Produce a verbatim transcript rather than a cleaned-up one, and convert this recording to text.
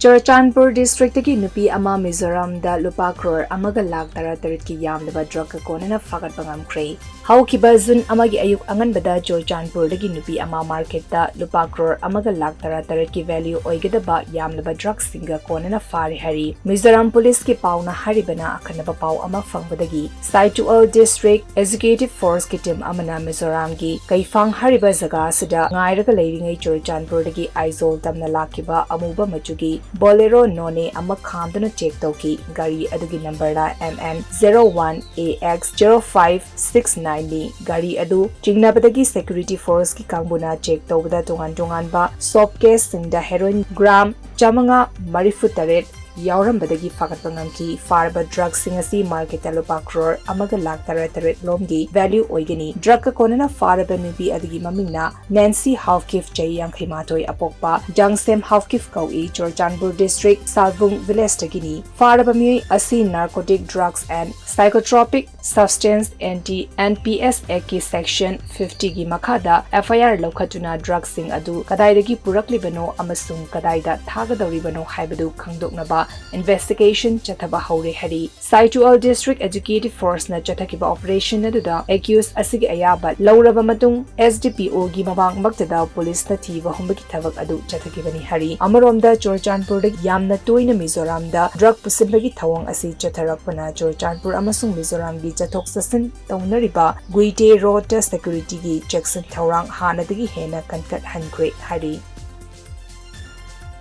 ꯆꯨꯔꯆꯥꯟꯄꯨꯔ ꯗꯤꯁꯇ꯭ꯔꯤꯛꯇꯒꯤ ꯅꯨꯄꯤ ꯑꯃ ꯃꯤꯖꯣꯔꯥꯝꯗ ꯂꯨꯄꯥ ꯀ꯭ꯔꯣꯔ ꯑꯃꯒ ꯂꯥꯈ ꯇꯔꯥꯇꯔꯦꯠꯀꯤ ꯌꯥꯝꯂꯕ ꯗ꯭ꯔꯒꯀ ꯀꯣꯟꯅꯅ ꯐꯥꯒꯠꯄ ꯉꯝꯈ꯭ꯔꯦ꯫ ꯍꯧꯈꯤꯕ ꯖꯨꯟ ꯑꯃꯒꯤ ꯑꯌꯨꯛ ꯑꯉꯟꯕꯗ ꯆꯨꯔꯆꯥꯟꯄꯨꯔꯗꯒꯤ ꯅꯨꯄꯤ ꯑꯃ ꯃꯥꯔꯀꯦꯠꯇ ꯂꯨꯄꯥ ꯀ꯭ꯔꯣꯔ ꯑꯃꯒ ꯂꯥꯈ ꯇꯔꯥꯇꯔꯦꯠꯀꯤ ꯚꯦꯂ꯭ꯌꯨ ꯑꯣꯏꯒꯗꯕ ꯌꯥꯝꯂꯕ ꯗ꯭ꯔꯒꯁꯤꯡꯒ ꯀꯣꯟꯅꯅ ꯐꯥꯔꯦ ꯍꯥꯏꯔꯤ꯫ ꯃꯤꯖꯣꯔꯥꯝ ꯄꯨꯂꯤꯁꯀꯤ ꯄꯥꯎꯅ ꯍꯥꯏꯔꯤꯕꯅ ꯑꯈꯟꯅꯕ ꯄꯥꯎ ꯑꯃ ꯐꯪꯕꯗꯒꯤ꯫ ꯁꯥꯏꯆꯨꯑꯜ ꯗꯤꯁꯇ꯭ꯔꯤꯛ ꯑꯦꯛꯖꯤꯀ꯭ꯌꯨꯇꯤꯚ ꯐꯣꯔꯁꯀꯤ ꯇꯤꯝ ꯑꯃꯅ ꯃꯤꯖꯣꯔꯥꯝꯒꯤ ꯀꯩꯐꯥꯡ ꯍꯥꯏꯔꯤꯕ ꯖꯒꯥ ꯑꯁꯤꯗ ꯉꯥꯏꯔꯒ ꯂꯩꯔꯤꯉꯩ ꯆꯨꯔꯆꯥꯟꯄꯨꯔꯗꯒꯤ ꯑꯥꯏꯖꯣꯜ ꯇꯝꯅ ꯂꯥꯛꯈꯤꯕ ꯑꯃꯨꯕ ꯃꯆꯨꯒꯤ ꯕꯣꯂꯦꯔꯣ ꯅꯣꯅꯦ ꯑꯃ ꯈꯥꯝꯗꯨꯅ ꯆꯦꯛ ꯇꯧꯈꯤ꯫ ꯒꯥꯔꯤ ꯑꯗꯨꯒꯤ ꯅꯝꯕꯔꯅ M N zero one A X zero five six nine ꯅꯤ꯫ ꯒꯥꯔꯤ ꯑꯗꯨ ꯆꯤꯡꯅꯕꯗꯒꯤ ꯁꯦꯀ꯭ꯌꯨꯔꯤꯇꯤ ꯐꯣꯔꯁꯀꯤ ꯀꯥꯡꯕꯨꯅ ꯆꯦꯛ ꯇꯧꯕꯗ ꯇꯣꯉꯥꯟ ꯇꯣꯉꯥꯟꯕ ꯁꯣꯞ ꯀꯦꯁꯁꯤꯡꯗ ꯍꯦꯔꯣꯏꯟ ꯒ꯭ꯔꯥꯝ ꯆꯥꯃꯉꯥ ꯃꯔꯤꯐꯨ ꯇꯔꯦꯠ ꯌꯥꯎꯔꯝꯕꯗꯒꯤ ꯐꯥꯒꯠꯄ ꯉꯝꯈꯤ꯫ ꯐꯥꯔꯕ ꯗ꯭ꯔꯒꯁꯤꯡ ꯑꯁꯤ ꯃꯥꯔꯀꯦꯠꯇ ꯂꯨꯄꯥ ꯀ꯭ꯔꯣꯔ ꯑꯃꯒ ꯂꯥꯈ ꯇꯔꯥꯇꯔꯦꯠ ꯂꯣꯝꯒꯤ ꯚꯦꯂ꯭ꯌꯨ ꯑꯣꯏꯒꯅꯤ꯫ ꯗ꯭ꯔꯒꯀ ꯀꯣꯟꯅꯅ ꯐꯥꯔꯕ ꯅꯨꯄꯤ ꯑꯗꯨꯒꯤ ꯃꯃꯤꯡꯅ ꯅꯦꯟꯁꯤ ꯍꯥꯎꯀꯤꯐ, ꯆꯍꯤ ꯌꯥꯡꯈꯩ ꯃꯥꯊꯣꯏ, ꯑꯄꯣꯛꯄ ꯖꯥꯡꯁꯦꯝ ꯍꯥꯎꯀꯤꯐ ꯀꯧꯏ꯫ ꯆꯨꯔꯆꯥꯟꯄꯨꯔ ꯗꯤꯁꯇ꯭ꯔꯤꯛ ꯁꯥꯜꯕꯨꯡ ꯚꯤꯂꯦꯖꯇꯒꯤꯅꯤ꯫ ꯐꯥꯔꯕ ꯃꯤꯑꯣꯏ ꯑꯁꯤ Narcotic Drugs and Psychotropic Substance Anti N P S Act ꯀꯤ ꯁꯦꯛꯁꯟ fifty ꯒꯤ ꯃꯈꯥꯗ F I R ꯂꯧꯈꯠꯇꯨꯅ ꯗ꯭ꯔꯒꯁꯤꯡ ꯑꯗꯨ ꯀꯗꯥꯏꯗꯒꯤ ꯄꯨꯔꯛꯂꯤꯕꯅꯣ ꯑꯃꯁꯨꯡ ꯀꯗꯥꯏꯗ ꯊꯥꯒꯗꯧꯔꯤꯕꯅꯣ ꯍꯥꯏꯕꯗꯨ ꯈꯪꯗꯣꯛꯅꯕ ꯏꯟꯚꯦꯁꯇꯤꯒꯦꯁꯟ ꯆꯠꯊꯕ ꯍꯧꯔꯦ ꯍꯥꯏꯔꯤ꯫ ꯁꯥꯏꯆꯨꯑꯜ ꯗꯤꯁꯇ꯭ꯔꯤꯛ ꯑꯦꯛꯖꯤꯀ꯭ꯌꯨꯇꯤꯚ ꯐꯣꯔꯁꯅ ꯆꯠꯊꯈꯤꯕ ꯑꯣꯄꯔꯦꯁꯟ ꯑꯗꯨꯗ ꯑꯦꯀ꯭ꯌꯨꯁ ꯑꯁꯤꯒꯤ ꯑꯌꯥꯕ ꯂꯧꯔꯕ ꯃꯇꯨꯡ, S D P O ꯒꯤ ꯃꯃꯥꯡꯃꯛꯇꯗ ꯄꯨꯂꯤꯁꯅ ꯊꯤꯕ ꯍꯨꯝꯕꯒꯤ ꯊꯕꯛ ꯑꯗꯨ ꯆꯠꯊꯈꯤꯕꯅꯤ ꯍꯥꯏꯔꯤ꯫ ꯑꯃꯔꯣꯝꯗ, ꯆꯨꯔꯆꯥꯟꯄꯨꯔꯗ ꯌꯥꯝꯅ ꯇꯣꯏꯅ ꯃꯤꯖꯣꯔꯥꯝꯗ ꯗ꯭ꯔꯒ ꯄꯨꯁꯤꯟꯕꯒꯤ ꯊꯧꯑꯣꯡ ꯑꯁꯤ ꯆꯠꯊꯔꯛꯄꯅ ꯆꯨꯔꯆꯥꯟꯄꯨꯔ ꯑꯃꯁꯨꯡ ꯃꯤꯖꯣꯔꯥꯝꯒꯤ ꯆꯠꯊꯣꯛ ꯆꯠꯁꯤꯟ ꯇꯧꯅꯔꯤꯕ ꯒꯨꯏꯇꯦ ꯔꯣꯗꯇ ꯁꯦꯀ꯭ꯌꯨꯔꯤꯇꯤꯒꯤ ꯆꯦꯛꯁꯤꯟ ꯊꯧꯔꯥꯡ ꯍꯥꯟꯅꯗꯒꯤ ꯍꯦꯟꯅ ꯀꯟꯈꯠꯍꯟꯈ꯭ꯔꯦ ꯍꯥꯏꯔꯤ꯫